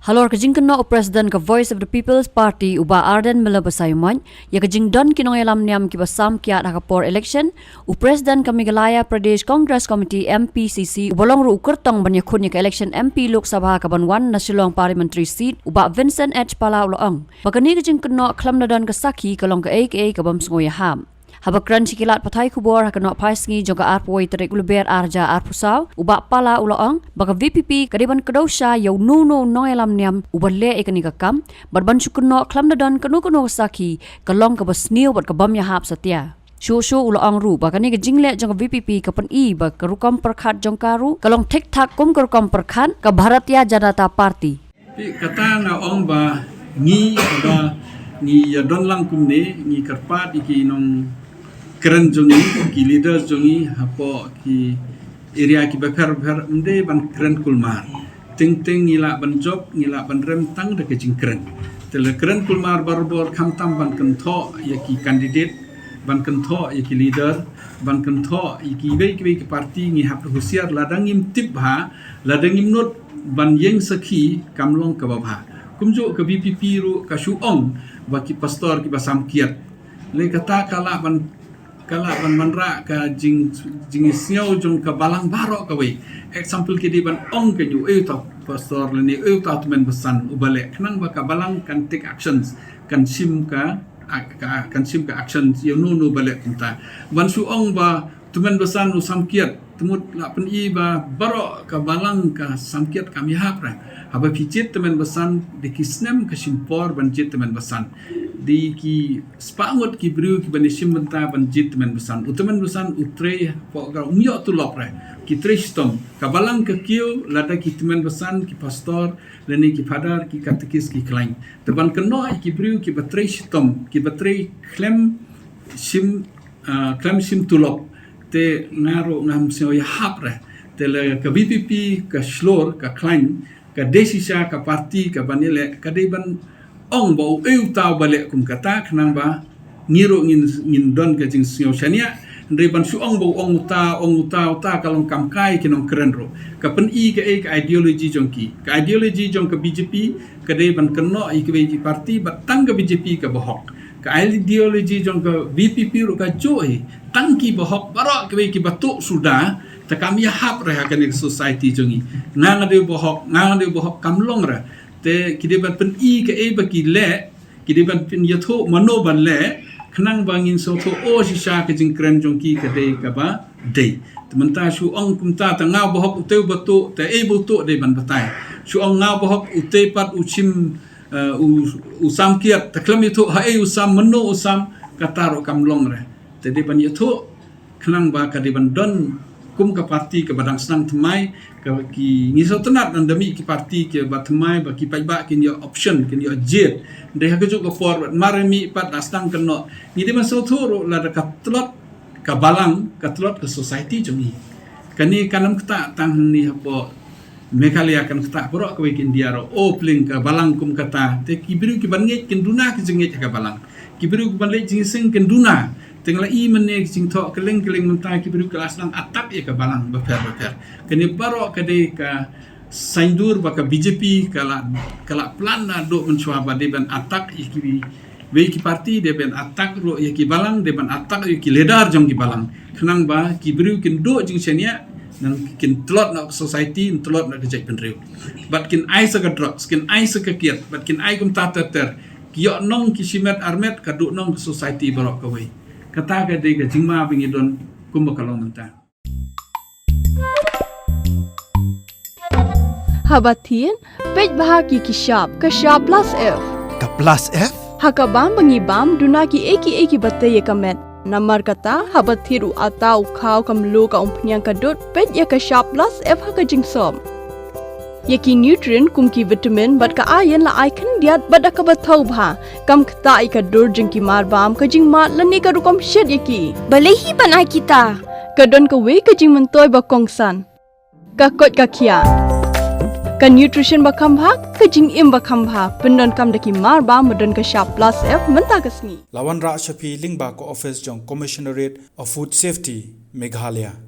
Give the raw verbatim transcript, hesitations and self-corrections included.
Halor ka jingkynnoh u President ka Voice of the People's Party u Bah Ardent Miller Basaiawmoit ïa ka jingdon ki nongïalam niam kiba sam kiad ha ka por election, u President ka Meghalaya Pradesh Congress Committee, M P C C, uba long ruh u kyrtong ban ïakhun ïa ka election M P Lok Sabha kaban wan na Shillong Parliamentary Seat, u Bah Vincent H Pala, u la ong ba kane ka jingkynnoh khlem da don ka sakhi ka long kaei kaei ka bym sngewsynei. Haba kren sha ki lad pathai khubor ha ka nohphai sngi jong ka arphew tarik u Lber ar hajar arphew saw, u Bah Pala u la ong ba ka V P P ka dei ban kdew sha ïa uno uno u nongïalam niam uba leh ïa kane ka kam, bad ban shu kynnoh khlem da don kano kano ka sakhi ka long kaba sniew bad ka bym ïahap satia. Shuh shuh u la ong ruh ba kane ka jingleh jong ka V P P ka pyni ba ka rukom pyrkhat jong ka ruh ka long thik thak kum ka rukom pyrkhat ka Bharatiya Janata Party. Te kata nga ong ba ngi, ba ngi ïa don lang kumne, ngi kyrpad ïa ki nongkren jong ngi, ki leaders jong ngi hapoh ki area kiba pher pher, ym dei ban kren kulmar. Teng teng ngi lah ban jop, ngi lah ban rem tang da ka jingkren. Te la kren kulmar barabor, khamtam ban kynthoh ïa ki candidate, ban kynthoh ïa ki leader, ban kynthoh ïa kiwei kiwei ki party, ngi hap da husiar, lada ngim tip bha, lada ngim nud ban ïeng sakhi, kam long kaba bha. Kumjuh ka V P P ruh ka shu ong ba ki pastor kiba sam kiad. Lei kata ka lah ban, ka lah ban wanrah ka jing, jingsngew jong ka balang baroh kawei. Example, ki dei ban ong ka, uei uta u pastor lane uei uta u tymmen basan uba leh, khnang ba ka balang kan take actions, kan shim ka, a-, ka, kan shim ka action ïa uno uno uba leh kumta. Ban shu ong ba tymmen basan u sam kiad, te mut la pyni ba baroh ka balang ka sam kiad, kam ïahap re. Haba phi jied tymmen basan, dei ki snem ka shim por ban jied tymmen basan. Dei ki spah ngut ki briew kiban ïashim bynta ban jied tymmen basan. U tymmen basan u trei hapoh ka, um ïoh tulop re. Ki trei shitom. Ka balang ka kiew lada ki tymmen basan, ki pastor lane ki father, ki katekis, ki khlaiñ. Te ban kynnoh ïa ki briew kiba trei shitom, kiba trei khlem shim, ah, khlem shim tulop, te nga ruh ngam sngew ïahap re. Te la ka V P P ka shlur, ka khlaiñ, ka dei shisha ka party kaban ïaleh, ka dei ban ong ba uei uta uba leh kum kata, khnang ba ngi ruh ngin, ngin don ka jingsngew shaniah. Hynrei ban shu ong ba u ong uta, ong uta, uta, ka long kam kai ki nongkren ruh. Ka pyni kaei ka ideology jong ki. Ka ideology jong ka B J P ka dei ban kynnoh ïa kiwei ki party, bad tang ka B J P kaba hok. Ka ideology jong ka V P P ruh ka juh hi. Tang kiba hok baroh kiwei kiba tuh suda, te kam ïahap re ha kane ka society jong ngi. Nga nga dei uba hok, nga nga dei uba hok, kam long re. Te ki dei ban pyni kaei ba ki leh, ki dei ban pynïathuh mano ban leh, khnang ba ngin sngewthuh, oh, shisha ka jingkren jong ki ka dei kaba dei. Te mynta shu ong kumta, te nga uba hok, utei uba tuh, te ei ba u tuh dei ban batai. Shu ong nga uba hok, utei pat u shim, eh, u, u sam kiad, te khlem ïathuh haei u sam, mano u sam, kata ruh kam long re. Te dei ban ïathuh, khnang ba ka dei ban don kum ka party kaba dang sdang thymmai, ka ki, ngi sngewtynnat ngan da mih ki party kiba thymmai, ba ki paidbah kin ïoh option, kin ïoh jied. Dei ha kajuh ka por, mar mih pat da sdang kynnoh. Ngi dei ban sngewthuh ruh lada ka tlot ka balang, ka tlot ka society jong ngi. Kane kan ym ktah tang hangne hapoh Meghalaya, kan ktah baroh kawei ka India ruh. Oh, pling, ka balang kum kata. Te ki briew kiban ngeit kin duna ki jingngeit ha ka balang. Ki briew kiban leit jingïaseng kin duna. Te nga la i mynne ki jingthoh kylleng kylleng mynta, ki briew ki la sdang attack ïa ka balang bapher bapher. Kane baroh ka dei ka saiñdur ba ka B J P ka la, ka la plan naduh mynshuwa ba dei ban attack ïa ki wei ki party, dei ban attack ruh ïa ki balang, dei ban attack ïa ki leader jong ki balang. Khnang ba ki briew kin duh jingshaniah, nang kin tlot na ka society, kin tlot na ka jaitbynriew. Bad kin ai sa ka drugs, kin ai sa ka kiad, bad kin ai kumta ter ter. Ki ïoh nong ki shimet armet, ka duh nong ka society baroh kawei. Kata ka dei ka jingma ba ngi don kumba ka long mynta. Haba thied, peit bha ki ki shap, ka shap plus F. Ka plus F? Ha ka bam ba ngi bam, duna kiei kiei kiba tei ïa ka met. Namar kata, haba thied u atta, u khaw, ka mluh, ka umphniang, ka dud, peit ïa ka shap plus F ha ka jingsop. Ïa ki nutrient kum ki vitamin bad ka iron la ai khyndiat bad da kaba thaw bha. Kam ktah ïa ka dur jong ki marbam, ka jingmad lane ka rukom shet ïa ki. Balei hi ban ai kita? Ka don kawei ka jingmyntoi ba kongsan. Ka koit ka khiah. Ka nutrition ba kham bha, ka jingim ba kham bha. Pyndonkam da ki marbam ba don ka shap plus F mynta ka sngi. La wanrah sha phi lyngba ka office jong Commissionerate of Food Safety, Meghalaya.